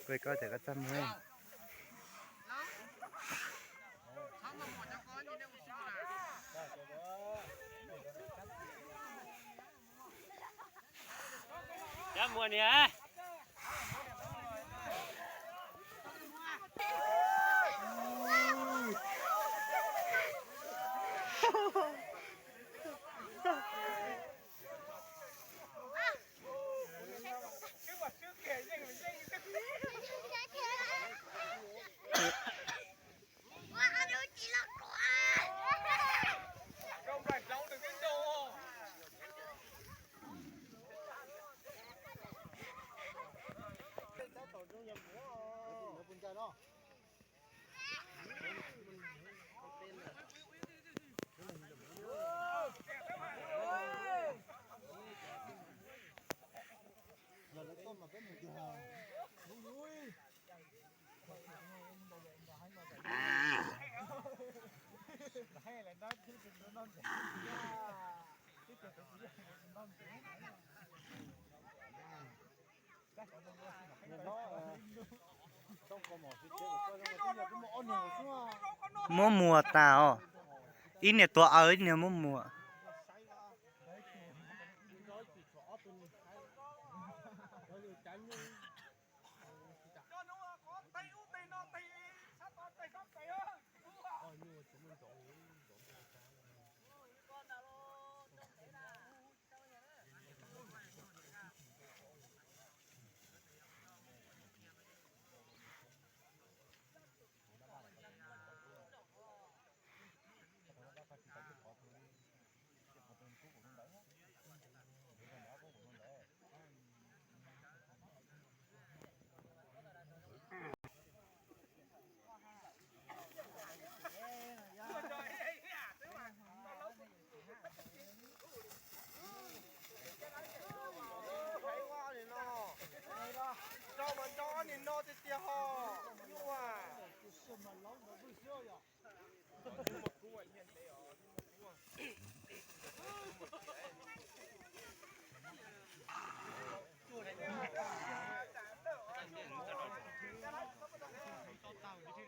Kuj koj tias koj txaj muag. Txaj muag niag. Muab muag tas os. Ib niag tuav aws ib niag muab muag.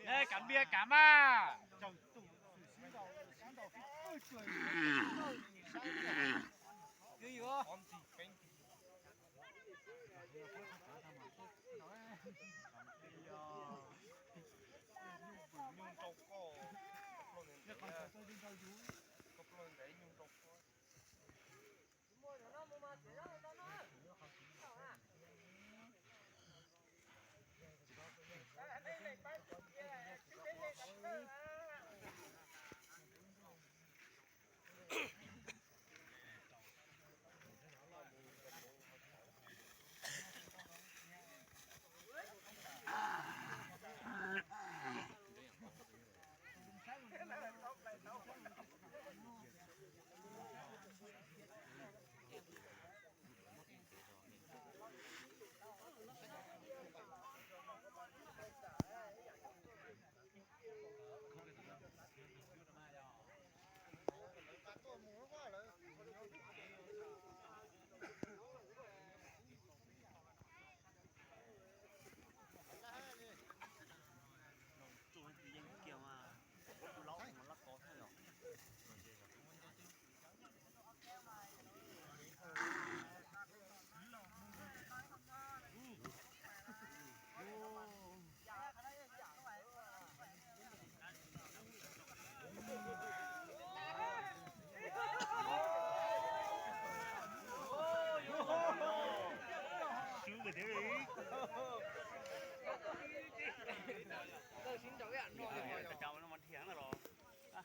Ê, cắm bia cắm à.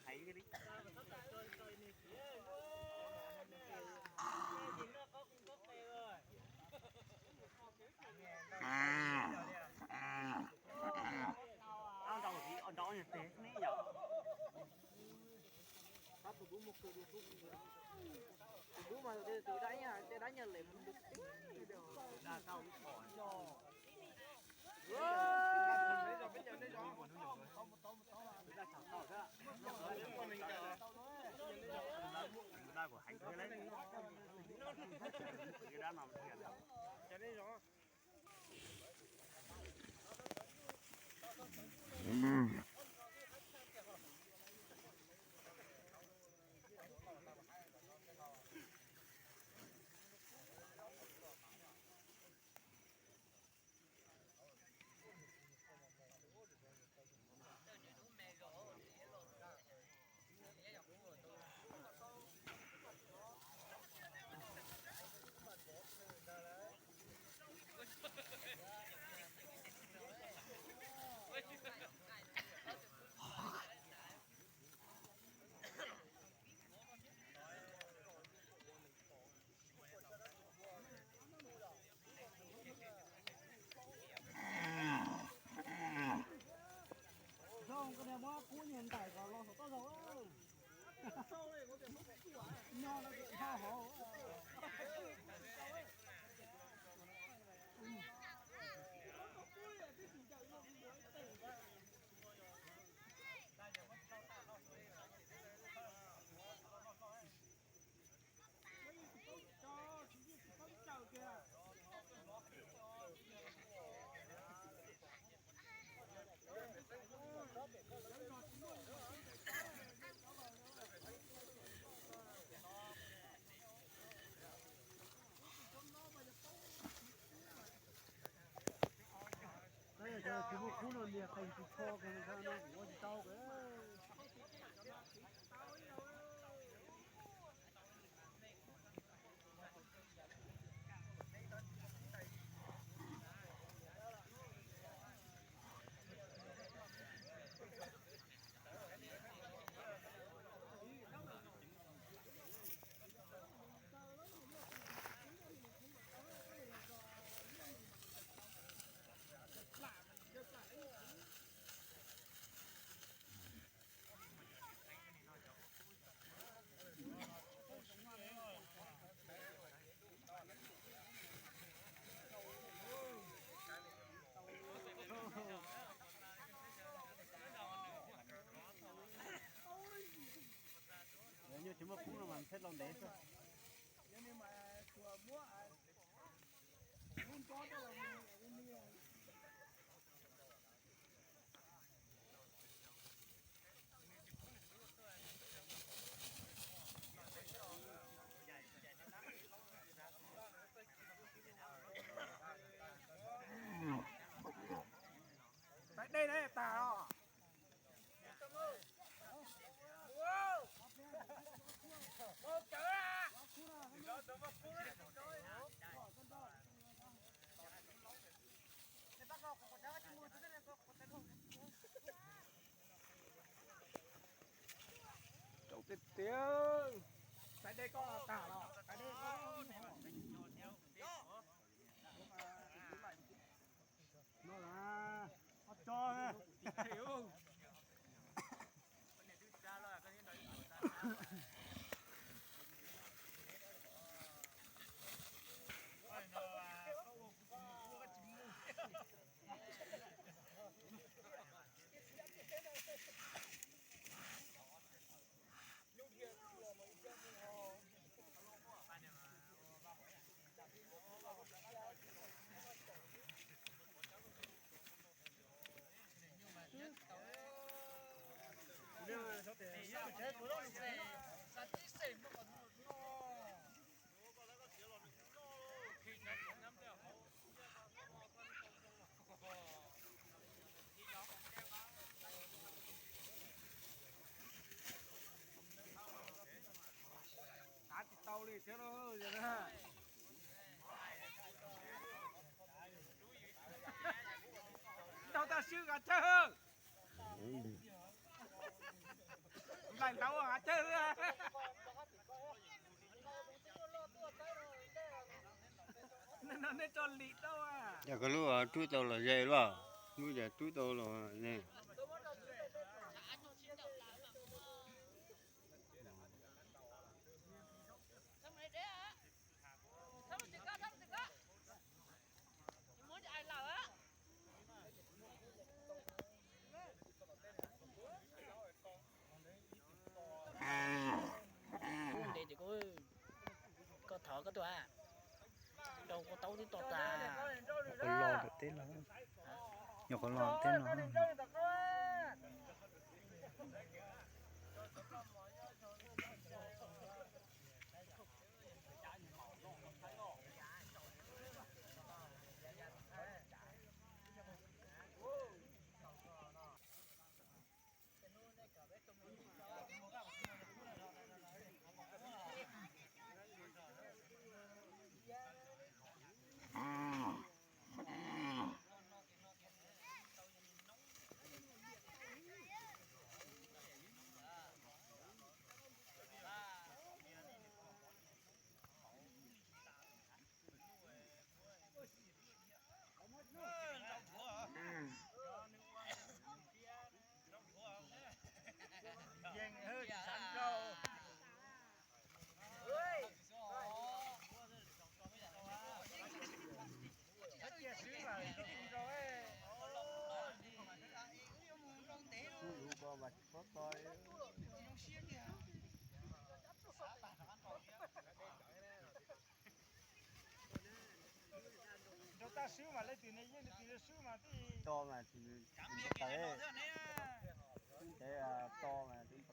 Heev li. Nrau nrau teg ne yom. Tus dub mas tus dub dab nyag, tej dab nyag lem mus tus tib. Zoo, koj niag muab kub niag ntais kom los saum toj zaug. Nyob no ces nyob hauv. Tsis muaj kub no niag qeeg tsis tsho kiag no kuv ua tsis tau. Nyuj tsis muaj kub no mas thiaj los ntev xwb. Tais dej na tas os. Rau tiag tiag. Tais dej koj tag los, tais dej koj. No las ob tso. Tav tsis tau li thiab lauj. Tau tag swb kav tsawg. Yog koj lub rub tau los ze luaj, lub yam rub tau los ze. Koj thov koj tuaj, rau koj taub twb to tas. Qhov los ntawm teb no, nyuam qhuav los teb no. Rau tag swb mas leej twg ne yeej leej twg swb mas tij. To mas tsis tawv, tib ntev to mas tib